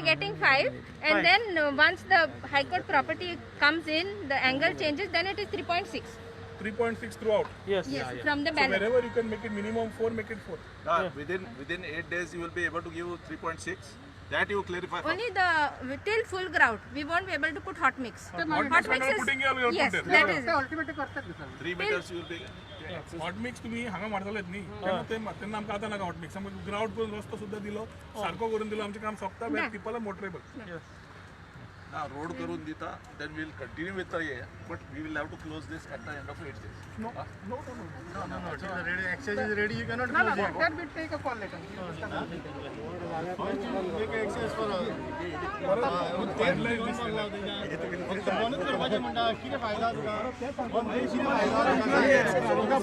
are getting 5, and then once the High Court property comes in, the angle changes, then it is 3.6. 3.6 throughout. Yes. Yes, from the So balance. wherever you can make it minimum 4, make it 4. Within 8 days you will be able to give 3.6. That you clarify. Only the till full grout, we won't be able to put hot mix. Hot mix Hot mix is putting here, we will yes, put there. that is ultimate करतात sir. 3 meters you will be. Hot mix तुम्ही हांगा मारतालेत न्ही, तेन्ना ते तेन्ना आमकां आतां नाका हॉट मिक्स. आमकां ग्रावट करून रस्तो सुद्दां दिलो, सारको करून दिलो, आमचें काम सोंपता. People are motorable. ना रोड करून दिता, then we will continue with the year, but we will have to close this at the end of 8 days. No, no, no, no. No, ready, access is ready, you cannot No, no, that will take a call later. Make access for बंदच करपाचें म्हणटा, कितें फायदा तुका? बंद कितें फायदा तुका?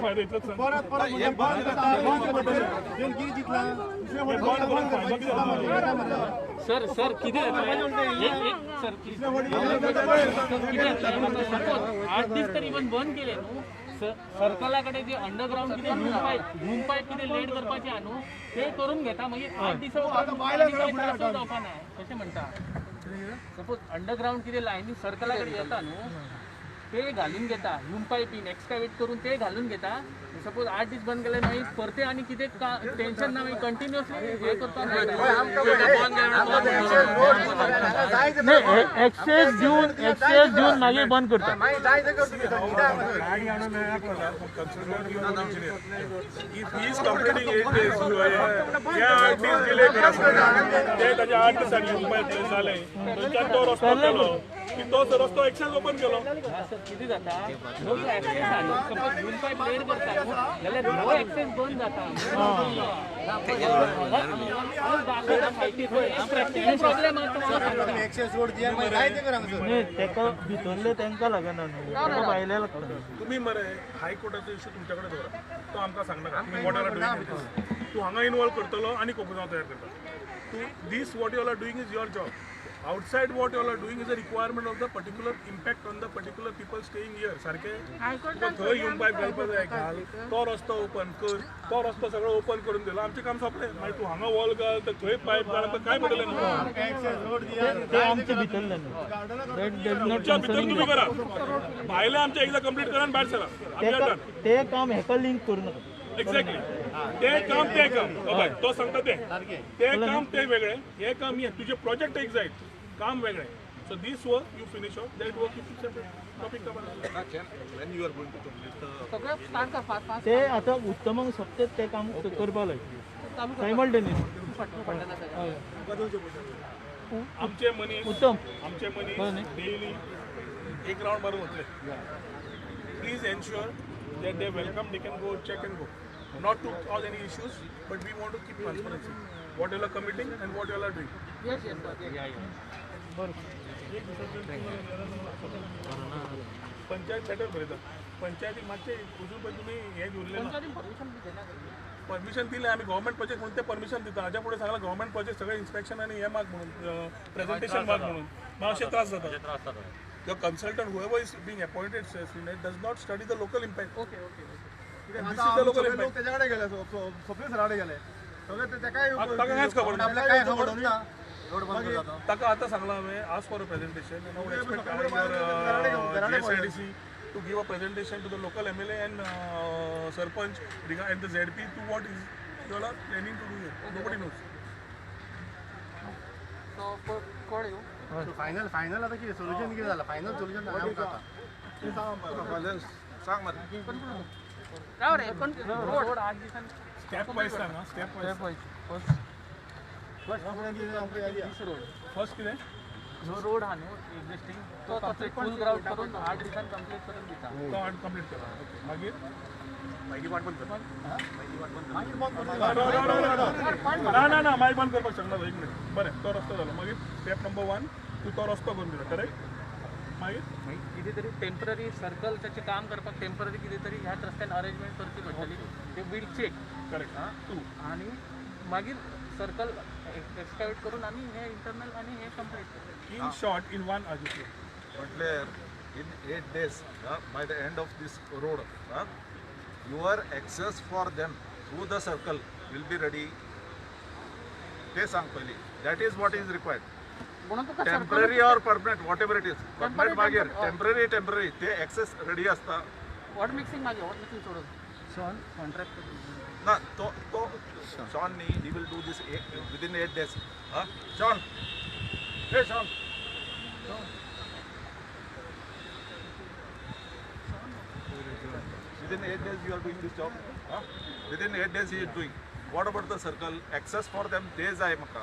फायदा इतलोच सांग. परत परत म्हणजे बंद करता, बंद करता, कितें चिंतलां? दुसरें बंद करून फायदो कितें जाता? सर, सर, कितें जाता, एक एक सर प्लीज, कितें जाता, सपोज 8 दीस तरी इवन बंद केले न्हू, सर्कला कडेन जे अंडरग्रावंड कितें ह्यूम पायप कितें लेड करपाचें आहा न्हू, ते करून घेता. मागीर 8 दिसां उपरांत त्रास जावपा ना. कशें म्हणटा, सपोज अंडरग्रावंड कितें लायनी सर्कला कडेन येता न्हू, ते घालून घेता, ह्यूम पायप बीन एक्सकावेट करून ते घालून घेता. सपोज 8 दीस बंद केले, मागीर परते आनी कितें टेन्शन ना, मागीर कंटिन्युअसली हे करपाक मेळटा. एक्सेस दिवन, एक्सेस दिवन मागीर बंद करता. If he is completing 8 days, हे 8 दीस डिले करप, ते ताजे 8 दिसांनी ह्यूम पायप जालें, थंयच्यान तो रस्तो केलो की तो रस्तो एक्सेस ओपन केलो. सर, कितें जाता, जो जो एक्सेस आहा न्हू, सपोज ह्यूम पायप लेड करता न्हू जाल्यार हो एक्सेस बंद जाता. प्रॅक्टिकल प्रॉब्लेम आहा तो हांव सांगता. एक्सेस रोड दिया, मागीर जाय तें कर हांगासर. न्ही, तेका भितरले तेंकां लागना न्हू, तेका भायले लागता. तुमी मरे हायकोर्टाचो इशू तुमच्या कडेन दवरा, तो आमकां सांगनाका. तुमी what are doing, तूं हांगा इनवॉल्व करतलो आनी कोकुजांव तयार करता तूं. This what you are doing is your job. Outside what you are doing is a requirement of the particular impact on the particular people staying here. सारकें तुका थंय ह्यूम पायप घालपा जाय, घाल. तो रस्तो ओपन कर, तो रस्तो सगळो ओपन करून दिलो, आमचें काम सोंपलें. मागीर तूं हांगा वॉल घाल तर थंय पायप घाल, आमकां कांय पडलें ना. एक्सेस रोड दिया. ते आमचे भितरले न्हू, that does not तुमच्या भितर तुमी करा, भायलें आमचें एकदां कंप्लीट करा आनी भायर सरा. आमी तेका ते काम हेका लिंक करू नाका. एक्झॅक्टली, ते काम, ते काम हय, तो सांगता ते ते काम ते वेगळे, हे काम हे. तुजे प्रोजेक्ट एक जायत, काम वेगळे. So this work you finish off, that work you separate topic. When you are going to complete the सगळं स्टार्ट कर फास्ट फास्ट. ते आतां उत्तमांक सोंपते ते काम करपाक लायतले सायमल्टेनियस. आमचे मनीस उत्तम आमचे मनीस डेली एक रावंड मारून वतले. Please ensure that they welcome, they can go check and go, not to cause any issues, but we want to keep transparency, what you are committing and what you are doing. Yes, sir. Panchayat letter बरयता. पंचायती मातशें अजून पळय तुमी हें दवरलें ना. Permission दिलें आमी, गव्हर्मेंट प्रोजेक्ट म्हणून ते परमिशन दिता. हाज्या फुडें सांगलां, गव्हर्मेंट प्रोजेक्ट सगळें इन्स्पेक्शन आनी हें माग म्हणून, प्रेजेंटेशन माग म्हणून, मागीर अशे त्रास जाता. The consultant, whoever is being appointed, does not study the local impact. This is the local impact. तेच्या कडेन गेले, स्वप्नील सरा कडेन गेले सगळे, ते तेकाय ताका कांयच खबर ना. आपल्याक काय खबर ना, रोड बंद जाता. ताका आतां सांगलां हांवें, ask for a presentation. GSIDC to give a presentation to the local MLA and sarpanch and the ZP to what is you are planning to do here. Nobody knows. So कोण येऊ? Final final आता कितें solution, कितें जाला final solution आमकां आतां? सांग मरे. राव रे, पण रोड 8 दिसांनी. स्टेप वाईज सांगा, स्टेप वाईज. फर्स्ट कितें? जो रोड आहा न्हू एक्झिस्टिंग, तो कंप्लीट फुल ग्राउट करून 8 दिसान कंप्लीट करून दिता. तो आठ कंप्लीट करा, ओके. मागीर मागीर बंद करून ना ना ना, मागीर बंद करपाक शकना तो. एक मिनिट. बरें, तो रस्तो जालो. मागीर स्टेप नंबर 1, तूं तो रस्तो करून दिलो, करेक्ट? मागीर? मागीर कितें तरी टेम्पररी सर्कल ताचें काम करपाक टेम्पररी कितें तरी ह्याच रस्त्यान अरेंजमेंट करची पडटली, ते वील चेक. Correct, two. आनी मागीर सर्कल एक्सकावेट करून आमी हे इंटरनल आनी हे कंप्लीट करतले. In short, in one Aditya. म्हटल्यार in 8 days, by the end of this road, your access for them through the circle will be ready. ते सांग पयलीं. That is what is required. म्हणून तुका Temporary or permanent, whatever it is. Permanent मागीर, temporary temporary ते access ready आसता. What mixing मागीर, what mixing सोडून. ना, तो तो शॉन न्ही, he will do this within 8 days. हा शॉन, हे Shawn. Within 8 days you are doing this job. Huh? Within 8 days he is doing. What about the circle? Access for them ते जाय म्हाका.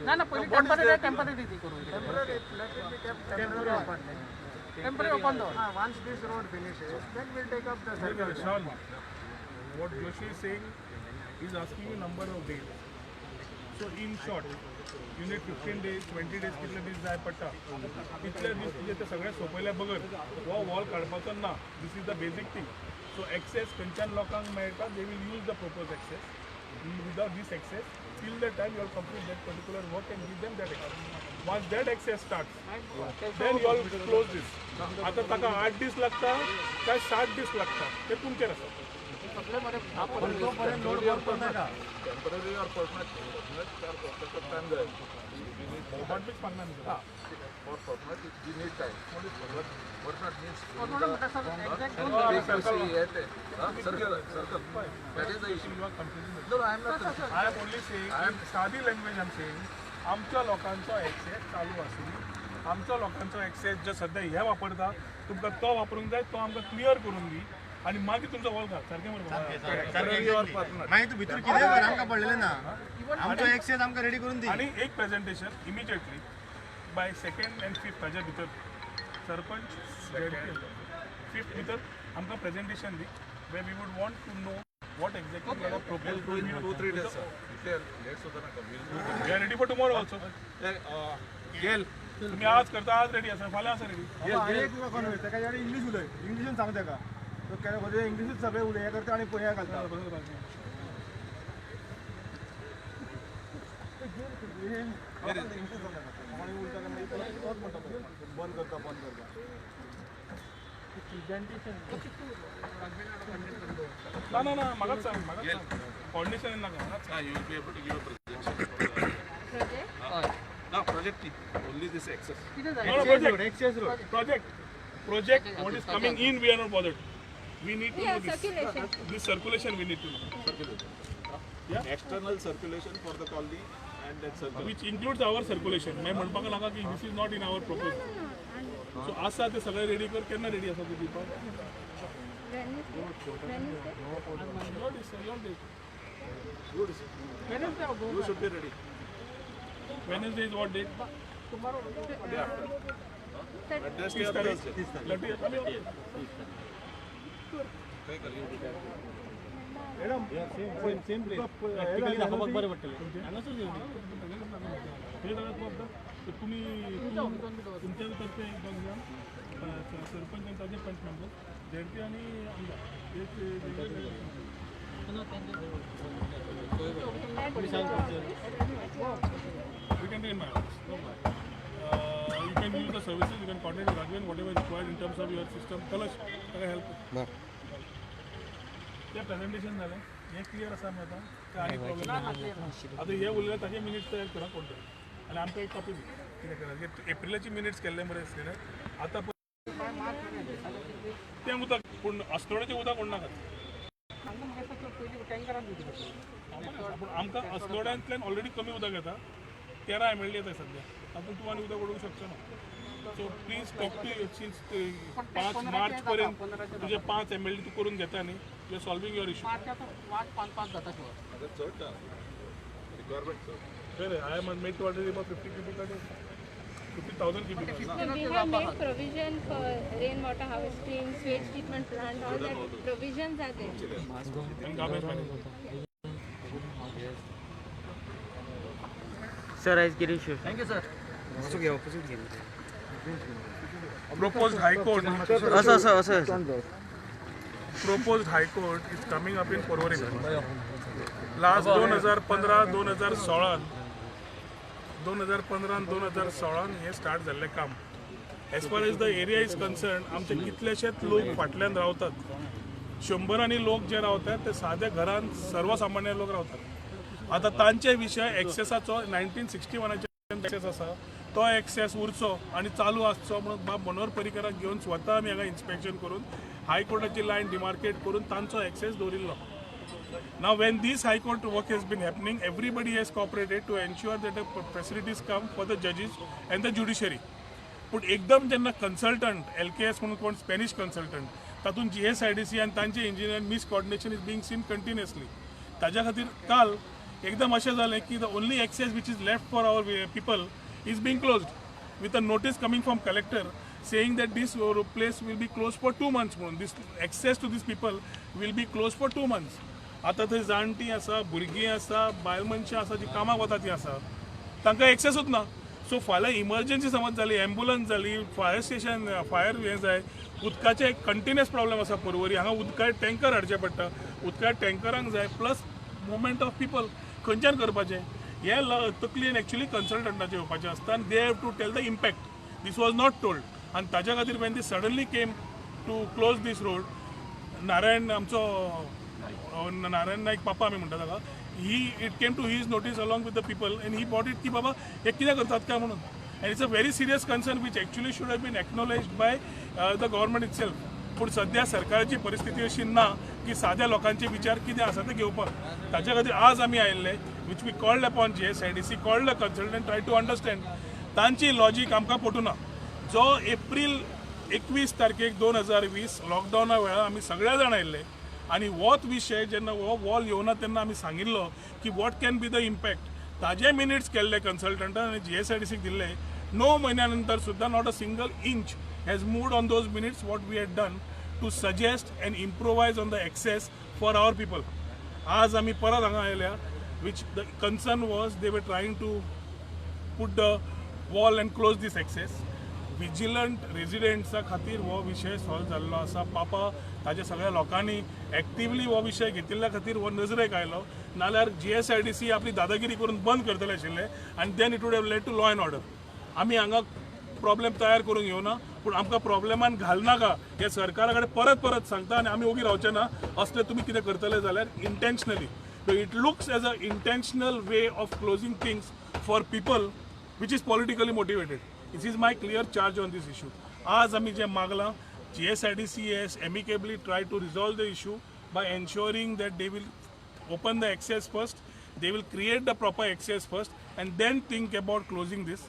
ना ना, पयलीं टेम्पररी टेम्पररी ती करून, टेम्पररी ओपन दवर. Once this road finishes, then we'll take up the circle. Sean, what Joshi is saying, is asking you number of days. So in short, you need 15 days, 20 days, कितले दीस जाय पडटा तितले दीस तुजे ते सगळे सोंपयल्या बगर हो वॉल काडपाचो ना. This is the basic thing. So access खंयच्यान लोकांक मेळटा, they will use the propose access. Without this access, till the time you all complete that particular work and give them that access. Once that access starts, then you all close this. आता ताका 8 दीस लागता काय 7 दीस लागता ते तुमचेर आसा. सगळे मरे. तोपर्यंत लोड बंद करू नका. टेम्पररी ऑर परमनंट, परमनंट चार टायम जाय. We need hot mix मागना न्ही. For permanent we need time. Permanent means म्हणटा sir exact Circle, circle, that is the issue. You are confusing. No, I am not confused. I am only saying, सादी language I am saying, आमच्या लोकांचो access चालू आसूं, आमच्या लोकांचो access जो सध्या हे वापरता, तुमकां तो वापरूंक जाय, तो आमकां क्लियर करून दी आनी मागीर तुमचो वॉल घाल. सारकें मरे? Temporary or permanent. मागीर तूं भितर कितें कर, आमकां पडलेलें ना. आमचो एक्सेस आमकां रेडी करून दी. आनी एक presentation immediately by second and fifth हाज्या भितर, सरपंच, फिफ्थ भितर आमकां presentation the, where we would want to know what exactly We'll do in 2-3 days, sir. इतले late सुद्धा नाका. We'll do. We are ready for tomorrow also. Eh, Gail, तुम्ही आज करता, आज रेडी आसा, फाल्यां आसा रेडी. आनी एक तुका कन्विन्स तेका, इंग्लीश उलय, इंग्लिशीन सांग तेका. तो केन्ना इंग्लिशूच सगळे उलय, हें करता आनी हें घालता. इंग्लिशीन सांग तेका. बंद करता, बंद करता. ना ना ना, म्हाकाच सांग, म्हाकाच सांग. कॉर्डिनेशन नाका, म्हाकाच सांग. Ah, you will be able to give a presentation for the Project? No, project न्ही, only this access. कितें जाय? No, no, project. Access road. Project. Project, what is coming in, we are not bothered. We need to Yeah, know this. Circulation. This circulation we need to know. Circulation. Yeah. External circulation for the colony and that circle. Which includes our circulation. मागीर म्हणपाक नाका की this is not in our proposal. No, no. So आसा ते सगळे ready कर. केन्ना ready आसा तूं दिवपाक? Wednesday? Wednesday? Your decision, your date. You should be ready. Wednesday is what date? Day after. Wednesday or 30 Thursday. तारीख. काय कर, you do that. Same same place practically दाखोवपाक बरें पडटलें हांगासर. हे सगळं तूं आतां तुमी तुमच्या तर्फे एक दोग जाण सरपंच आनी ताजे पंच मेंबर, झेडपी आनी आमदार एक. You can be in my office. No problem. You can use the services, you can coordinate with Raghavan, whatever is required in terms of your system. Kalash, ताका help. ते प्रेझेंटेशन जालें, हें clear आसा मरे आतां? काय आनी प्रॉब्लेम? आतां हे उरलें ताजे मिनिट्स तयार करा कोण तरी आनी आमकां एक कॉपी दी. कितें करा, एप्रिलाची मिनिट्स केल्ले मरे आसलेले आतां तें उदक, पूण अस्नोडेचें उदक कोण नाका. आमकां म्हाका दिसता पयलीं टँकरान दिवचें पडटलें. पूण आमकां अस्नोड्यांतल्यान ऑलरेडी कमी उदक येता. 13 एम एल डी येता सध्या, तातूंत तूं आनी उदक उडोवंक शकचो ना. So please talk to, since 5 मार्च पर्यंत तुजे 5 एम एल डी तूं करून घेता न्ही, you are solving your issue. मार्च आतां मार्च पांच पांच जाता शुअर. आता चड रिक्वायरमेंट चड. I am made to already about 50 cubic, 50,000 cubic. So we have made provision for rainwater harvesting, sewage treatment plant, all that provisions are there. And garbage management. Sir, आयज Girish. Thank you sir. Proposed High Court. असं असं असं असं. Proposed High Court is coming up in Porvorim. Last 2015, 2016, 2015, 2016 हें start जाल्लें काम. As far as the area is concern, आमचे कितलेशेच लोक फाटल्यान रावतात. शंबरांनी लोक जे रावतात ते साद्या घरान सर्वसामान्य लोक रावतात. आतां तांचे विशय एक्सेसाचो 1961आचे एक्सेस आसा, तो एक्सेस उरचो आनी चालू आसचो म्हणून बाब मनोहर पर्रीकराक घेवन स्वता आमी हांगा इन्स्पेक्शन करून हायकोर्टाची लायन डिमार्केट करून तांचो एक्सेस दवरिल्लो. Now, when this High Court work has been happening, everybody has cooperated to ensure that the facilities come for the judges and the judiciary. पूण एकदम जेन्ना कन्सल्टंट एलकेएस म्हणून कोण स्पॅनिश कन्सल्टंट, तातूंत जीएसआयडीसी आनी तांचे engineer miscoordination is being seen continuously. ताज्या खातीर काल एकदम अशें जालें की the only access which is left for our people is being closed with a notice coming from collector saying that this place will be closed for 2 months म्हणून, this access to these people will be closed for 2 months. आतां थंय जाणटीं आसा, भुरगीं आसा, बायल मनशां आसा, जी कामाक वता ती आसा, तांकां एक्सेसूच ना. सो फाल्यां इमर्जन्सी समज जाली, एम्बुलन्स जाली, फायर स्टेशन, फायर हें जाय, उदकाचे एक कंटिन्युअस प्रॉब्लेम आसा पर्वरी हांगा. उदकाचे टँकर हाडचे पडटा, उदका टँकरांक जाय, प्लस मुवमेंट ऑफ पिपल खंयच्यान करपाचें हे तकलेन एक्चुअली कन्सल्टंटाचें येवपाचें आसता आनी they have to tell the impact. This was not told आनी ताच्या खातीर when they suddenly came to close this road, Narayan आमचो नारायण नाईक पापा आमी म्हणटा ताका, he it came to his notice along with the people and he brought it की बाबा हे कितें करतात काय म्हणून. And it's a very serious concern which actually should have been acknowledged by the government itself. पूण सध्या सरकाराची परिस्थिती अशी ना की साद्या लोकांचे विचार कितें आसा ते घेवपाक. ताच्या खातीर आज आमी आयिल्ले, which we called upon GSIDC, called the consultant, try to understand. तांची लॉजीक आमकां पटूना. जो एप्रील 21 तारखेक 2020 लॉकडावना वेळार आमी सगळे जाण आयिल्ले आनी होच विशय जेन्ना हो वॉल येवना तेन्ना आमी सांगिल्लो की what can be the impact, ताजे मिनिट्स केल्ले कन्सल्टंटान आनी जीएसआयडीसीक दिल्ले. 9 म्हयन्या नंतर सुद्दां not a single inch has moved on those minutes what we had done to suggest and improvise on the access for our people. आज आमी परत हांगा आयल्या, which the concern was they were trying to put the wall and close this access. Vigilant रेजिडेंट्सा खातीर हो विशय solve जाल्लो आसा. पापा ताच्या सगळ्या लोकांनी एक्टिवली हो विशय घेतिल्ल्या खातीर हो नजरेक आयलो, नाल्यार जीएसआयडीसी आपली दादागिरी करून बंद करतले आशिल्ले आनी then it would have led to law and order. आमी हांगा प्रॉब्लेम तयार करूंक येवना, पूण आमकां प्रॉब्लेमान घालनाका हे सरकारा कडेन परत परत सांगता आनी आमी ओगी रावचे ना. असले तुमी कितें करतले जाल्यार intentionally, it looks as a intentional way of closing things for people which is politically motivated. This is my clear charge on this issue. आज आमी जें मागलां, GSIDC has amicably try to resolve the issue by ensuring that they will open the access first, they will create the proper access first and then think about closing this.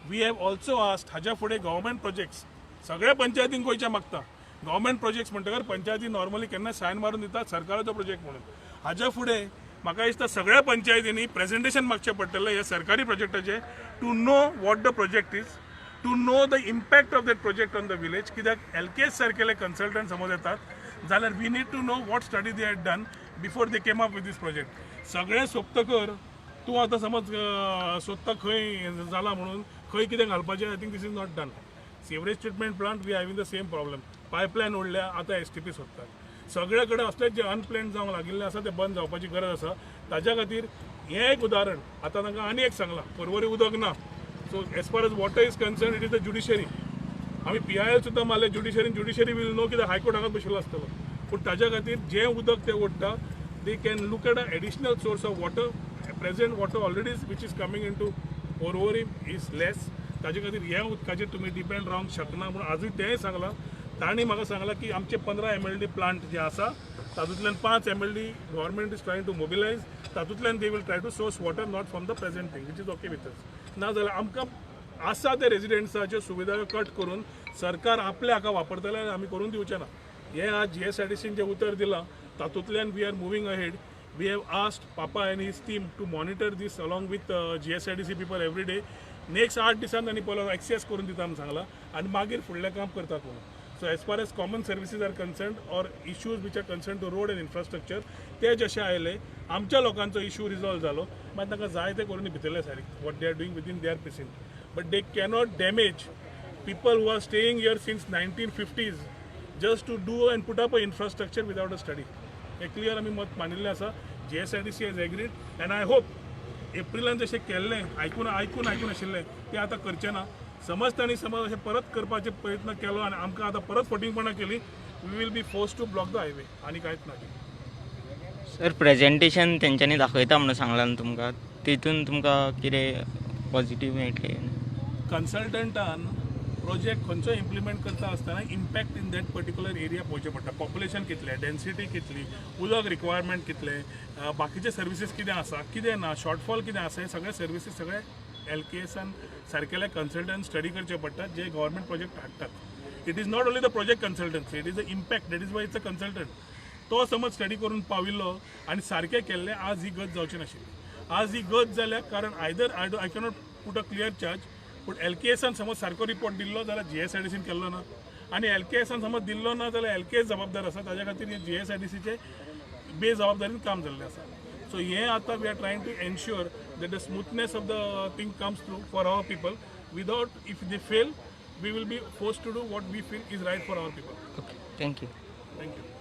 We have also asked, हाज्या फुडें government projects सगळ्या पंचायतींक वयचे मागता. Government projects म्हणटकर पंचायती normally केन्ना sign मारून दितात सरकाराचो प्रोजेक्ट म्हणून. हाज्या फुडें म्हाका दिसता सगळ्या पंचायतींनी प्रेझेंटेशन मागचें पडटलें ह्या सरकारी प्रोजेक्टाचें, to know what the project is, to know the impact of that project on the village. कित्याक एल के एस सारकेले कन्सल्टंट समज येतात जाल्यार we need to know what study they had done before they came up with this project. सगळें सोंपतकर तूं आतां समज सोदता खंय जाला म्हणून, खंय कितें घालपाचें. I think this is not done. Sewerage treatment plant, we having the same problem. Pipeline ओडल्या, आतां एसटीपी सोदतात. सगळे कडेन असले जे अनप्लॅन जावंक लागिल्ले आसा ते बंद जावपाची गरज आसा. ताज्या खातीर हें एक उदाहरण. आतां तांकां आनी एक सांगलां, पर्वरी उदक ना. So as far as water is concern, it is the judiciary. आमी पीआयएल सुद्दां मारले ज्युडिशरीन. ज्युडिशरी will no, कित्याक हायकोर्ट हांगाच बशिल्लो आसतलो. पूण ताज्या खातीर जें उदक ते ओडटा, they can look at a additional source of water. Present water already which is coming into Porvorim is less. ताजे खातीर ह्या उदकाचेर तुमी डिपेंड रावंक शकना म्हणून आजूय तेंय सांगलां. तांणी म्हाका सांगलां की आमचे 15 एमएलडी प्लांट जे आसा तातूंतल्यान 5 MLD government is trying to mobilize. तातूंतल्यान they will try to source water, not from the present thing, which is okay with us. ना जाल्यार आमकां आसा ते रेजिडेंट्साच्यो सुविधा कट करून सरकार आपल्या हाका वापरतले आनी आमी करून दिवचे ना. हें आज जीएसआयडीसीन जें उतर दिलां तातूंतल्यान we are moving ahead. We have asked Papa and his team to monitor this along with GSIDC people every day. Next 8 दिसान तांणी पयलो एक्सेस करून दिता म्हूण सांगलां आनी मागीर फुडलें काम करतात म्हणून. So as far as common services are concerned or issues which are concern to road and infrastructure, ते जशे आयले, आमच्या लोकांचो इशू रिजॉल्व जालो. मागीर तांकां जाय ते करून भितरले सायडीक, what they are doing within there precinct, but they cannot damage people who are staying here since 1950s just to do and put up a infrastructure without a study. Hey clear आमी मत मांडिल्लें आसा. GSIDC has agreed and I hope एप्रिलान जशें केल्लें आयकून आयकून आयकून आशिल्लें तें आतां करचें ना. समज तांणी समज अशें परत करपाचे प्रयत्न केलो आनी आमकां आतां परत फटींगपणां केली, we will be forced to block the highway. आनी कांयच ना. सर, प्रेजेंटेशन तेंच्यांनी दाखयता म्हणून सांगलां न्हू तुमकां, तितून तुमकां कितें पॉझिटीव मेळटलें? कन्सल्टंटान प्रोजेक्ट खंयचो इम्प्लिमेंट करता आसतना impact in that particular area पळोवचें पडटा. पॉप्युलेशन कितलें, डेन्सिटी कितली, उदक रिक्वायरमेंट कितलें, बाकीचे सर्विसीस कितें आसा, कितें ना, शॉर्टफॉल कितें आसा, हे सगळे सर्विसीस सगळे एलकेएसान सारकेले कन्सल्टंट स्टडी करचे पडटात जे गव्हर्मेंट प्रोजेक्ट हाडटात. It is not only the project consultancy, it is the impact. That is why it's a consultant. तो समज स्टडी करून पाविल्लो आनी सारकें केल्लें, आज ही गत जावची नाशिल्ली. आज ही गत जाल्या कारण either I cannot put a clear charge, पूण एलकेएसान समज सारको रिपोर्ट दिल्लो जाल्यार जीएसआयडीसीन केल्लो ना आनी एलकेएसान समज दिल्लो ना जाल्यार एलकेएस जबाबदार आसा. ताज्या खातीर हे जीएसआयडीसीचे बेजबाबदारीन काम जाल्लें आसा. सो हें आतां we are trying to ensure that the smoothness of the thing comes through for our people. Without, if they fail, we will be forced to do what we feel is right for our people. Okay, thank you. Thank you.